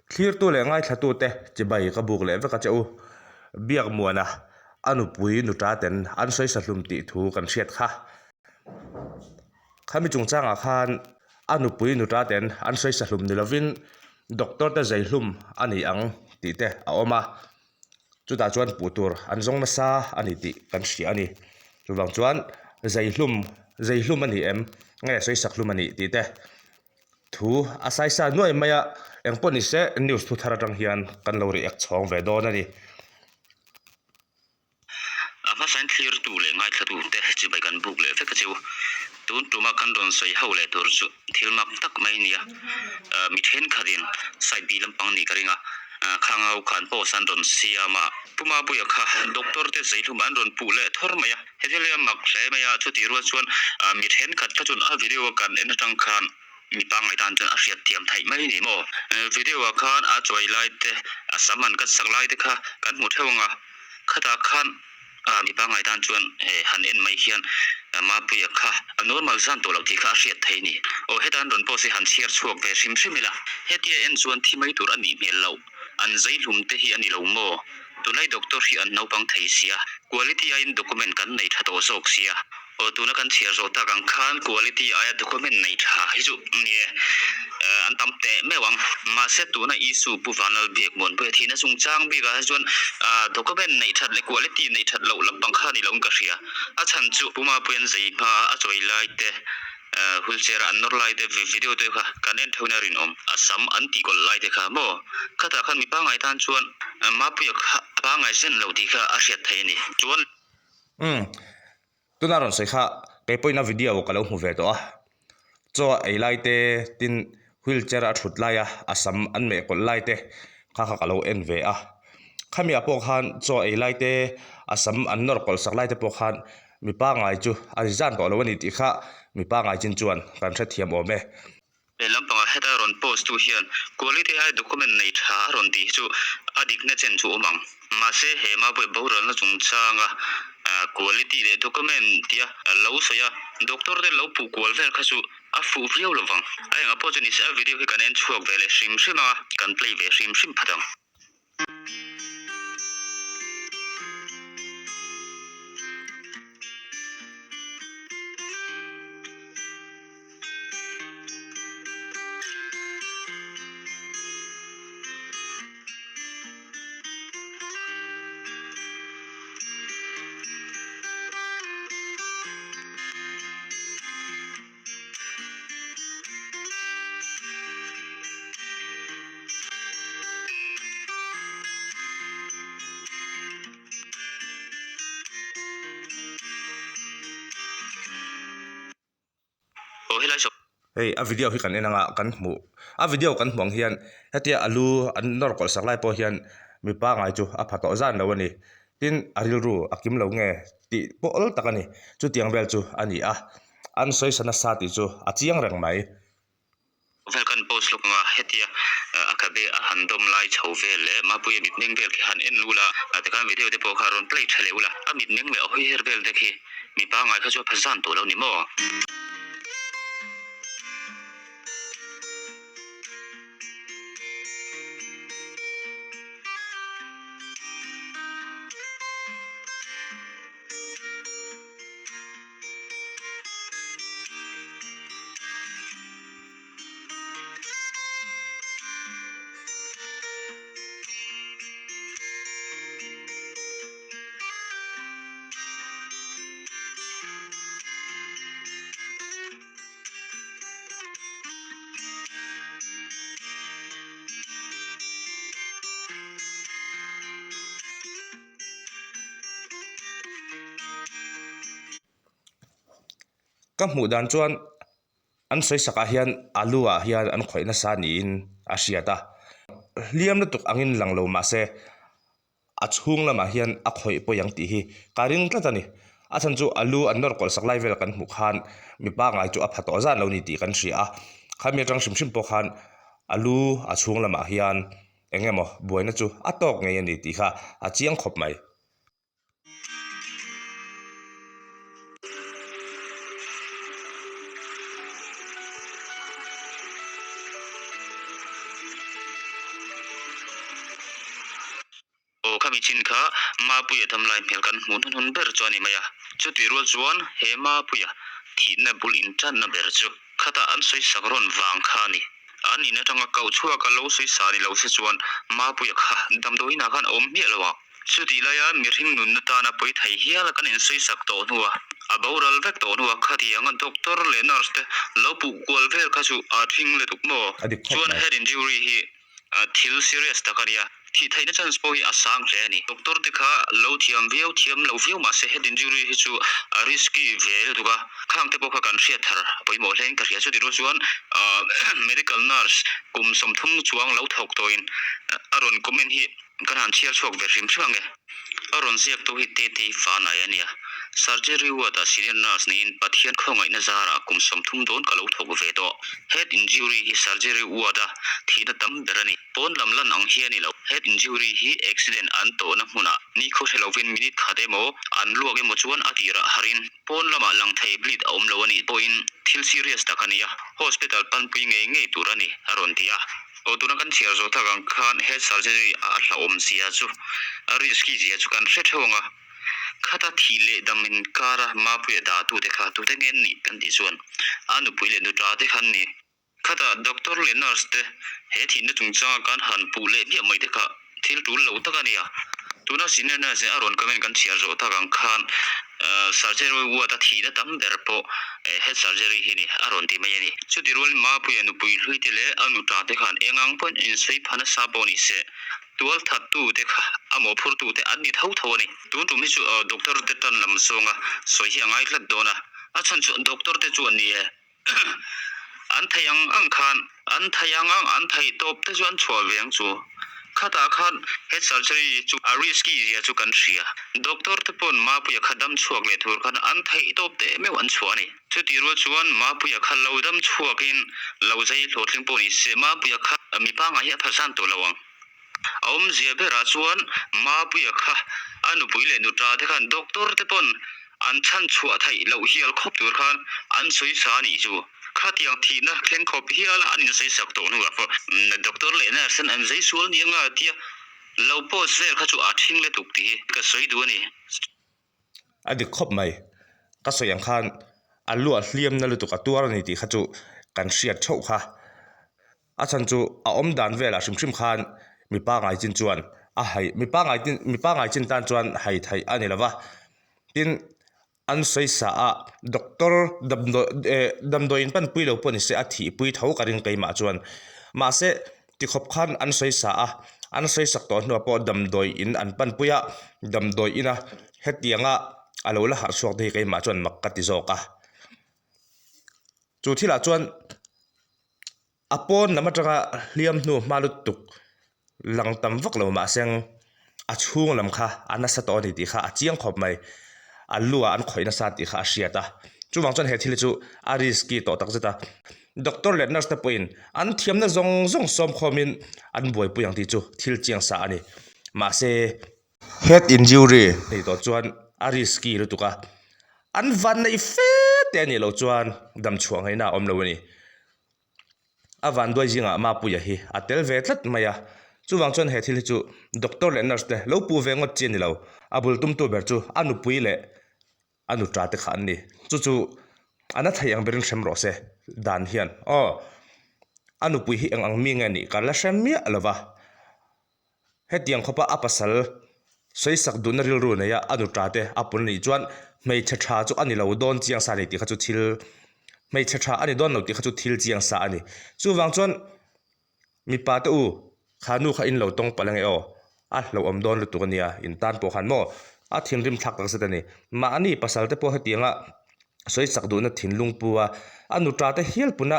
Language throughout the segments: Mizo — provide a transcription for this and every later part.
Thlirtu leh ngaithlatute chibai ka buk leh vek a che u. Biakmuana a nupui nuta ten an sawi sahlum tih thu kan hriat kha. Khami chungchangah khan a nupui nuta ten an sawi sahlum ni lovin doctor te zeihlum a ni ang tih te a awm a. Chutah chuan puh tur an zawng nasa a ni tih kan hria a ni. Chuvang chuan zeihlum zeihlum a ni em nge sawisak hlum a nih tih te thu a saisa nuai mai a, engpawh ni se news thu thar atang hian kan lo react chhawng ve dawn a ni. A hmasain thlirtu leh ngaithlatute chibai kan buk leh vek a chu. Tun tuma kan rawn sawi ho leh tur chu thil mak tak mai a nia. Mi thenkhatin side bih lampang nih ka ring a, khang ho khan post an rawn siam a. Pu Mapuia kha doctor te zeihlum an rawn puh leh thawr mai a, heti lai a mak hle mai a, chutih rual chuan mi thenkhat kha chuan a video a kan en atang khan mi pangngai tan chuan a hriat thiam theih mai a ni maw? Video ah khan a chuai lai te, a sam an kat sak lai te kha kan hmu theuh ang a. Khatah khan mi pangngai tan chuan han en mai hian Mapuia kha a normal zan tawh loh tih kha a hriat thei a ni. Aw heta an rawn post hi han chhiar chhuak ve hrim hrim ila, hetia en chuan thi mai tur a nih hmel loh. An zei hlum te hi a ni lo maw? Tunlai doctor hi an naupang thei sia, quality aiin document kan nei tha tawh zawk sia. Aw tuna kan chhiar zawh tak ang khan quality aia document nei tha hi chu nie an tam teh meuh ang. Mahse tuna issue Pu Vanlalbiak Muanpuia thihna chungchang bikah hi chuan document neih that leh quality neih that loh lampang kha a ni loin ka hria. A chhan chu Pu Mapuia'n zei hma a chawi lai te, wheelchair an nawr lai te video te kha kan en theuhin a rinawm. A sam an tih kawlh lai te kha maw? Khatah khan mi pangngai tan chuan Mapuia kha a pangngai zen lo tih kha a hriat theih a ni. Chuan. Umm. Tuna rawn sawi kha kei pawhin a video ka lo hmu ve tawh a, chaw a ei lai te tin wheel chair a thut lai a a sam an meh kawlh lai te kha kha ka lo en ve a, khami ah pawh khan chaw a ei lai te a sam an nawr kawlh sak lai te pawh khan mi pangngai chu a ri zan tawh lo a ni tih kha mi pangngai chin chuan kan hrethiam awm e. Lehlam pangah heta rawn post tu hian quality ai document nei tha a rawn tih hi chu a dikna chen chu awm ang. Mahse he Mapuia boralna chungchanga quality leh document tia lo sawi a doctor te lo puh kual vel kha chu a fuh viau lo vang. A engah pawh chu nise a video hi kan en chhuak ve leh hrim hrim ang a, kan play ve hrim hrim phat ang. Aw helai saw. Hei a video hi kan en anga kan hmuh a video kan hmuh ang hian hetia a lu an nawr kawlh sak lai pawh hian mi pangngai chu a pha tawh zan lo a ni tin a rilru a kim lo nge tih pawh awl tak a ni chutiang vel chu a ni a an sawi sa nasa tih chu a chiang reng mai. Vel kan post lawk anga hetia a khabe a han dawm lai chho vel leh Mapuia mitmeng vel khi han en ula tikhan video te pawh kha rawn play tha leh ula a mitmeng leh a hawi her vel te khi mi pangngai kha chu a pha zan tawh lo ni maw? Ka hmuh dan chuan an sawi sakah hian alu ah hian an khawih nasa niin a hriat a hliam lutuk angin lang lo mahse a chhung lamah hian a khawih pawi ang tih hi ka ring tlat a ni a chhan chu alu an nawr kawlh sak lai vel kan hmuh khan mi pangngai chu a pha tawh zan lo ni tih kan hria a khami atang hrim hrim pawh khan alu a chhung lamah hian eng emaw buaina chu a tawk ngei a ni tih kha a chiang khawp mai. chin kha Mapuia damlai hmel kan hmuh hnuhnun ber chu a ni mai a. Chutih rual chuan he Mapuia thihna bul intanna ber chu khata an sawisak rawn vang kha a ni. An in atanga koh chhuak a lo sawisa ni lo se chuan Mapuia kha damdawiinah khan a awm hmiah lo ang. Chutih laia mihring nunna tana pawi thei hial kan insawisak tawh hnua a boral vek tawh hnua khatianga doctor leh nurse te lo puh kual vel kha chu a thing lutuk maw? A dik khawp Chuan mai. head injury hi thil serious tak a nia, thih theihna chance pawh hi a sang hle a ni. Doctor te kha lo thiam viau thiam lo viau mahse head injury hi chu a risky ve lutuk a, khang te pawh kha kan hriat thar a pawimawh hle in ka hria. Chutih rual chuan medical nurse kum 30 chuang lo thawk tawhin a rawn comment hi Kan han chhiar chhuak ve hrim hrim ang e. A rawn ziak tu hi Tete Fanai a nia. Surgery ward ah senior nurse niin Pathian khawngaihna zarah kum 30 dawn ka lo thawk ve tawh. Head injury hi surgery ward a thihna tam ber a ni. Pawn lam lan ang hi a ni lo. Head injury hi accident an tawhna hmunah nikhaw hre lovin minute khat emaw an luak emaw chuan a tirah harin pawn lamah lang thei bleed a awm lo a nih pawhin thil serious tak a ni a, hospital panpui ngei ngei tur a ni, a rawn ti a. Aw tuna kan chhiar zawh tak ang khan head surgery a hlauhawm zia chu a risky zia chu kan hre theuh ang a, khata thih leh dam inkara Mapuia dah tute kha tute nge an nih kan tih chuan a nupui leh nuta te kha an ni. Khata doctor leh nurse te he thihna chungchanga kan han puh leh hmiah mai te kha thil tul lo tak a ni a, tuna senior nurse a rawn comment kan chhiar zawh tak ang khan surgery ward a thihna tam ber pawh head surgery hi ni a rawn ti mai a ni. Chuti rualin Mapuia nupui hlui te leh a nuta te khan eng ang pawhin insawi pha nasa pawh ni se, tual thattu te kha a mawhphurtu te an ni tho tho a ni. Tun tum hi chu doctor te tan lam zawnga sawi hi a ngai tlat dawn a, a chhan chu doctor te chu an ni e. An thei ang ang khan an thei ang ang an theih tawp te chu an chhuah ve ang chu. Khatah khan head surgery chu a risky zia chu kan hria. Doctor te pawn Mapuia kha dam chhuak leh tur khan an theih tawp teh meuh an chhuah a ni. Chutih rual chuan Mapuia kha lo dam chhuakin lo zai hlawhtling pawh ni se Mapuia kha mi pangngai hi a phasan tawh lo ang. A awmzia berah chuan Mapuia kha a nupui leh nuta te khan doctor te pawn an chhan chhuah theih loh hial khawp tur khan an sawi sa a nih chu. Khatiang thihna thleng khawp hiala an insawi sak tawh hnuah pawh doctor leh nurse ten an zai sual ni anga tia lo post vel kha chu a thing lutuk tih hi ka sawi duh a ni. A dik khawp mai. Ka sawi ang khan a luah hliamna lutuk a tuar a ni tih kha chu kan hriat theuh kha. A chhan chu a awm dan velah hrim hrim khan mipa ngai chin chuan a hai mipa ngai tin mipa ngai chin tan chuan hai theih a ni lo va. Tin an sawi sa a doctor damdawi eh damdawi in panpui lo pawh ni se a thihpui tho ka ring keimah chuan. Mahse tikhawp khan an sawi sa a an sawi sak tawh hnuah pawh damdawi in an panpui a damdawi ina hetianga a lo la harh chhuak te hi keimah chuan mak ka ti zawk a. Chu thilah chuan. A pawn lam atanga hliam hnu hma lutuk lang tam vak lo mahseng a chhung lam kha a nasa tawh a ni tih kha a chiang khawp mai. A lu ah an khawih nasa tih kha a hriat a, chuvang chuan he thil hi chu a risky tawh tak zet a. Doctor leh nurse te pawhin an thiamna zawng zawng sawm khawmin an buaipui ang tih chu thil chiang sa a ni. Mahse. Head injury nei tawh chuan a risky lutuk a, an van neih fe te a nih loh chuan damchhuah ngaihna a awm lo a ni. A vanduai zingah Mapuia hi a tel ve tlat mai a, chuvang chuan he thil hi chu doctor leh nurse te lo puh ve ngawt chi a ni lo, a bul tumtu ber chu a nupui leh a nuta te kha an ni. Chu chu a na thei ang berin hrem rawh se dan hian aw a nupui hi eng ang mi nge nih ka la hre miah lo va. Hetiang khawpa a pasal sawisak duhna rilru neia a nuta te a pun anih chuan hmeichhe tha chu a ni lo dawn chiang sa a ni tih kha chu thil hmeichhe tha a ni dawn lo tih kha chu thil chiang sa a ni. Chuvang chuan mipa te u kha nu kha in lo tawng palh ange aw a hlauhawm dawn lutuk a nia in tan pawh khan maw a thinrim thlak tak zet a ni. Mahni pasal te pawh hetianga sawisak duhna thinlung pu a a nuta te hial puna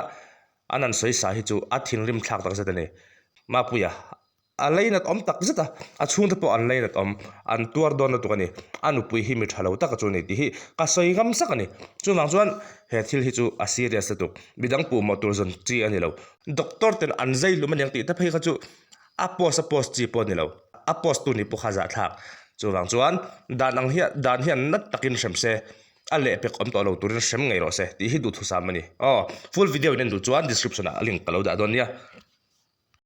An an sawi sa hi chu a thinrim thlak tak zet a ni. Mapuia, a leinat awm tak zet a, a chhungte pawh an leinat awm, an tuar dawn lutuk a ni. A nupui hi mi tha lo taka chu a ni tih hi ka sawi ngam sak a ni. Chuvang chuan he thil hi chu a serious lutuk, midang puhmawh tur zawn chi a ni lo. Doctor ten an zai hlum aniang tih te phei kha chu a post a post chi pawh a ni lo, a post tu nih pawh kha a zahthlak. Chuvang chuan dan ang hian dan hian nat takin hrem se. A lehpek awm tawh lo turin hrem ngei rawh se tih hi duhthusam a ni. Aw, full video in en duh chuan description ah link ka lo dah dawn nia.